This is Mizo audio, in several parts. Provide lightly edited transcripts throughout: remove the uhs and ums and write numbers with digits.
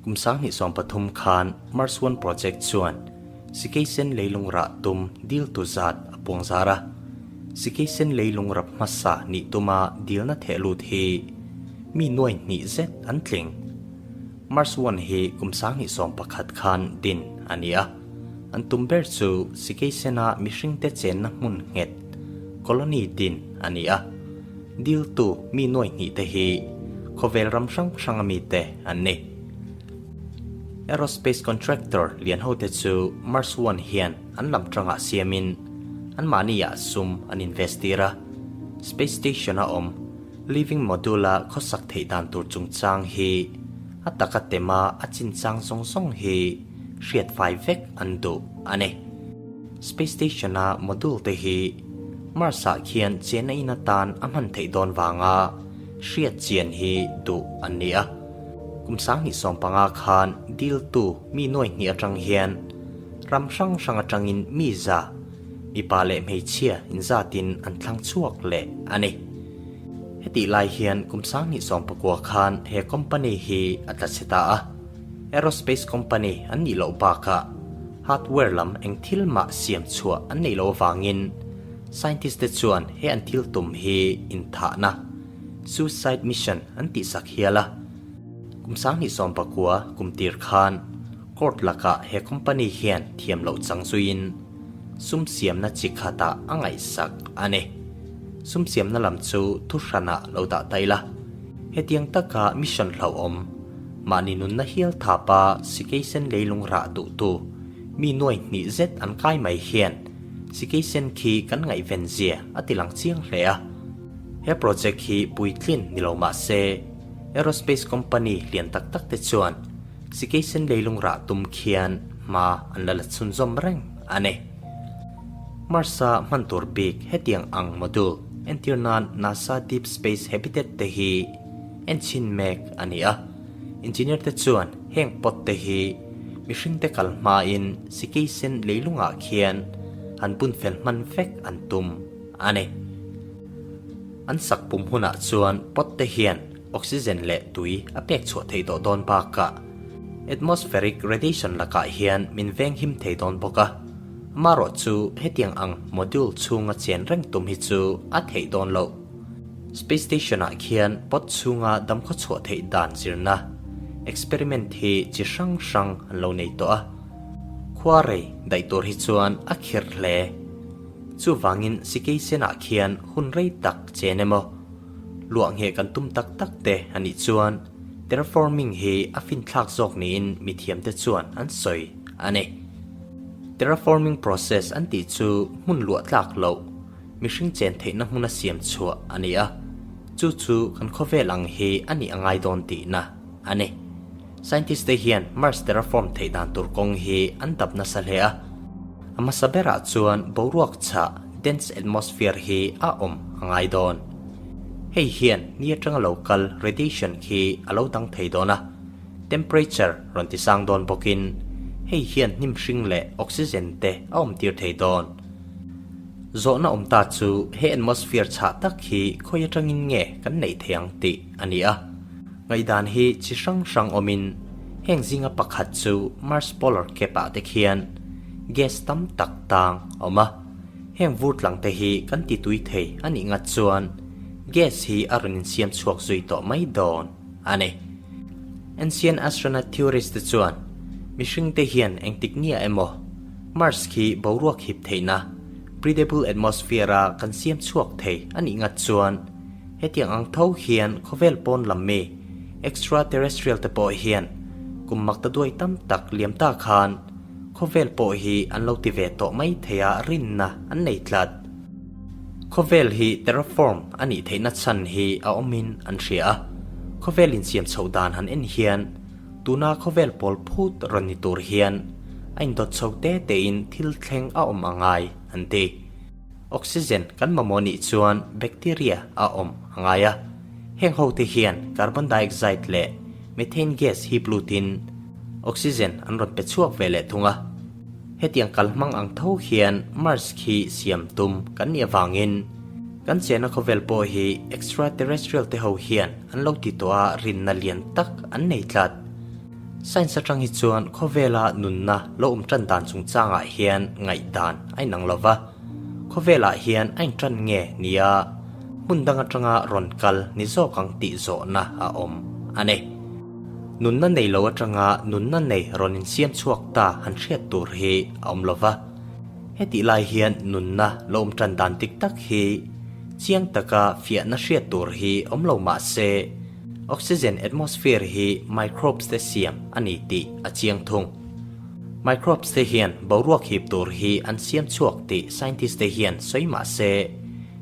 Kum 2013 khan Mars One Project chuan Sikeisen leilung rah tum diltu zat a puang zar a. Sikeisen leilung rap hmasa nih tuma dilna theh lut hi mi nuai hnih zet an tling. Mars One hi kum 2011 khan din a ni a. An tum ber chu Sikeisena mihringte chenna hmun nghet, colony, din a ni a. Diltu mi nuai hnihte hi khawvel ram hrang hranga mite an ni. Aerospace contractor lian hote chu Mars One hian an lam tangah siamin anmahniah sum an invest tir a. Space Station-a awm Living Module-a khawsak theih dan tur chungchang hi a taka tema a chinchang zawng zawng hi hriat fai vek an duh a ni. Space Station-a module te hi Mars-ah khian chena in atan a hman theih dawn vanga hriat chian hi duh an ni a. Kum 2015 khan diltu mi nuai hnih atang hian ram hrang hrang atangin mi za, mipa leh hmeichhia inzatin an thlang chhuak leh a ni. Hetih lai hian kum 2019 khan he company hi a tla chhe ta a. Aerospace company an nih loh bakah hardware lam eng thil mah siam chhuah an neih loh avangin scientist te chuan he an thil tum hi inthahna, suicide mission, an tihsak hial a. Kum 2019 kum tir khan court lakah he company hian thiam loh chang zuiin sum siamna chi khatah a ngaihsak a ni. Sum siamna lam chu thu hranah lo dah ta ila. Hetiang taka mission hlauhawm, mahni nunna hial thapa Sikeisen leilung rah duhtu mi nuai hnih zet an kai mai hian Sikeisen khi kan ngaihven zia a ti lang chiang hle a. He project hi puitlin ni lo mah se, aerospace company lian tak tak te chuan Sikeisen leilung rah tum khian hma an la la chhunzawm reng a ni. Mars-a hman tur bik hetiang ang module entir nan NASA Deep Space Habitat te hi enchhin mek a ni a. Engineer te chuan heng pot te hi mihring te kal hmain Sikeisen leilungah khian han bun fel hman vek an tum a ni. An sak pum hunah chuan pot te hian oxygen leh tui a pek chhuah theih tawh dawn bakah atmospheric radiation lakah hian min veng him thei dawn bawk a. Amaherawhchu hetiang ang module chhunga chen reng tum hi chu a theih dawn loh. Space Station-ah khian pot chhunga damkhaw chhuah theih dan zirna experiment hi chi hrang hrang an lo nei tawh a. Khua rei daih tur hi chuan a khirh hle. Chuvangin Sikeisen-ah khian hun rei tak chen emaw luah ngheh kan tum tak tak te a nih chuan terraforming hi a finthlak zawk niin mithiamte chuan an sawi a ni. Terraforming process an tih chu hmun luah tlak loh, mihring chen theihna hmuna siam chhuah a ni a, chu chu kan khawvel ang hi a nih a ngai dawn tihna a ni. Scientist te hian Mars terraform theih dan tur kawng hi an dap nasa hle a, a hmasa berah chuan boruak chhah, dense atmosphere, hi a awm a ngai dawn. Hei hian ni atanga lo kal radiation khi a lo dang thei dawn a. Temperature rawn ti sang dawn bawkin hei hian hnim hring leh oxygen te a awm tir thei dawn. Zawhna awm ta chu he atmosphere chhah tak hi khawi atangin nge kan neih thei ang tih a ni a. Ngaihdan hi chi hrang hrang awmin heng zinga pakhat chu Mars Polar Cap ah te khian gas tam tak tang a awm a. Heng vur tlang te hi kan ti tui thei a nih ngat chuan gas hi a rawn insiam chhuak zui tawh mai dawn a ni. Ancient astronaut theorist te chuan mihring te hian engtik nia emaw Mars khi boruak hip theihna, breathable atmosphere, a kan siam chhuak thei a nih ngat chuan hetiang ang tho hian khawvel pawn lam mi, extraterrestrial, te pawh hian kum makta duai tam tak liam ta khan khawvel pawh hi an lo ti ve tawh mai thei a rinna an nei tlat. Khawvel hi terraform a nih theihna chhan hi a awmin an hria a, khawvel insiam chhoh dan han en hian tuna khawvel pawl phut rawn ni tur hian a indawt chho te tein thil thleng a awm a ngai an ti. Oxygen kan mamawh nih chuan bacteria a awm a ngai a, heng ho te hian carbon dioxide leh methane gas hip lutin oxygen an rawn pe chhuak ve leh thung a. Hetiang kal hmang ang tho hian Mars khi siam tum kan nih avangin kan chena khawvel pawh hi extraterrestrial te ho hian an lo ti tawh a rinna lian tak an nei tlat. Science atang hi chuan khawvela nunna lo awm tan dan chungchangah hian ngaihdan a inang lo va, khawvelah hian a intan nge nia hmun dang atanga rawn kal ni zawk ang tih zawhna a awm a ni. Nunna nei lo atanga nunna nei rawn insiam chhuak ta han hriat tur hi a awm lo va, hetih lai hian nunna lo awm tan dan dik tak hi chiang taka fiahna hriat tur hi awm lo mah se, Oxygen atmosphere hi microbes te siam a ni tih a chiang thung. Microbes te hian boruak hip tur hi an siam chhuak tih scientist te hian sawi mah se,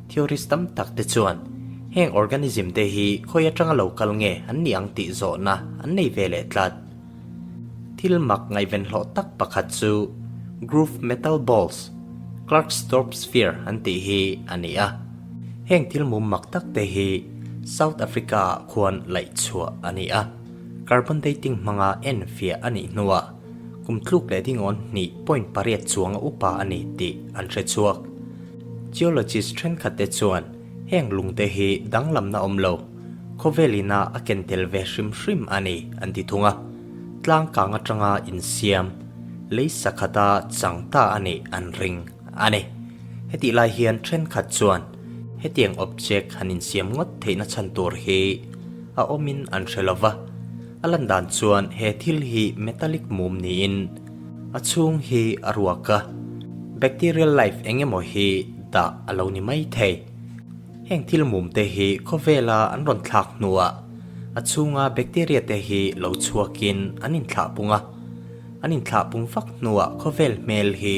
theorist tam tak te chuan heng organism te hi khawi atanga lo kal nge an nih ang tih zawhna an nei ve leh tlat. Thil mak ngaihven hlawh tak pakhat chu groove metal balls, Klerksdorp sphere an tih hi a ni a. Heng thil mum mak tak te hi South Africa ah khuan laih chhuah a ni a, carbon dating hmanga en fiah a nih hnuah kum tluk leh dingawn hnih point pariat chuanga upa a ni tih an hre chhuak. Geologist thenkhat te chuan heng lung te hi danglamna awm lo, khawvel ina a ken tel ve hrim hrim a ni an ti thung a, tlang kang atanga insiam lei sakhata chang ta a nih an ring a ni. Hetih lai hian thenkhat chuan hetiang object han insiam ngawt theihna chhan tur hi a awmin an hre lo va, a lan dan chuan he thil hi metallic mum niin a chhung hi a ruak a, bacterial life eng emaw hi dah a lo ni mai thei. Heng thil mum te hi khawvela an rawn thlak hnuah a chhunga bacteria te hi lo chhuakin an inthlah pung a. An inthlah pung vak hnuah khawvel hmel hi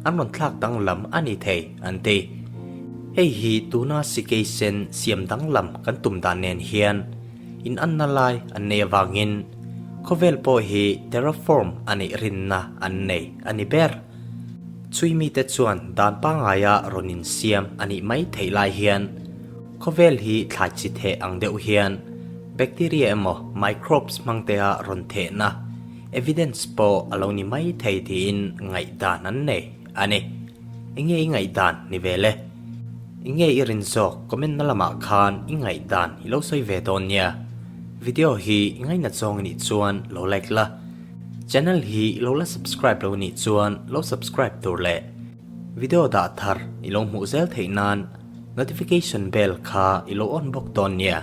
an rawn thlak danglam a ni thei, an ti. Hei hi tuna sikei sen siam danglam kan tum dan nen hian inanna lai an nei avangin khawvel pawh hi terraform a neih rinna an nei a ni ber. Chhui mite chuan dan pangaia rawn insiam a nih mai theih lai hian khawvel hi thlai chi theh ang deuh hian bacteria emaw microbes hmangtea rawn thehna Evidence pawh a lo ni mai thei tiin ngaihdan an nei a ni. Enge i ngaihdan ni ve le? Enge i rin zawk comment na lamah khan i ngaihdan i lo sawi ve dawn nia. Video hi i ngainat zawng i nih chuan lo like la, channel hi i lo la subscribe lo nih chuan lo subscribe tur leh video dah thar i lo hmuh zel theih nan notification bell kha i lo on bawk dawn nia.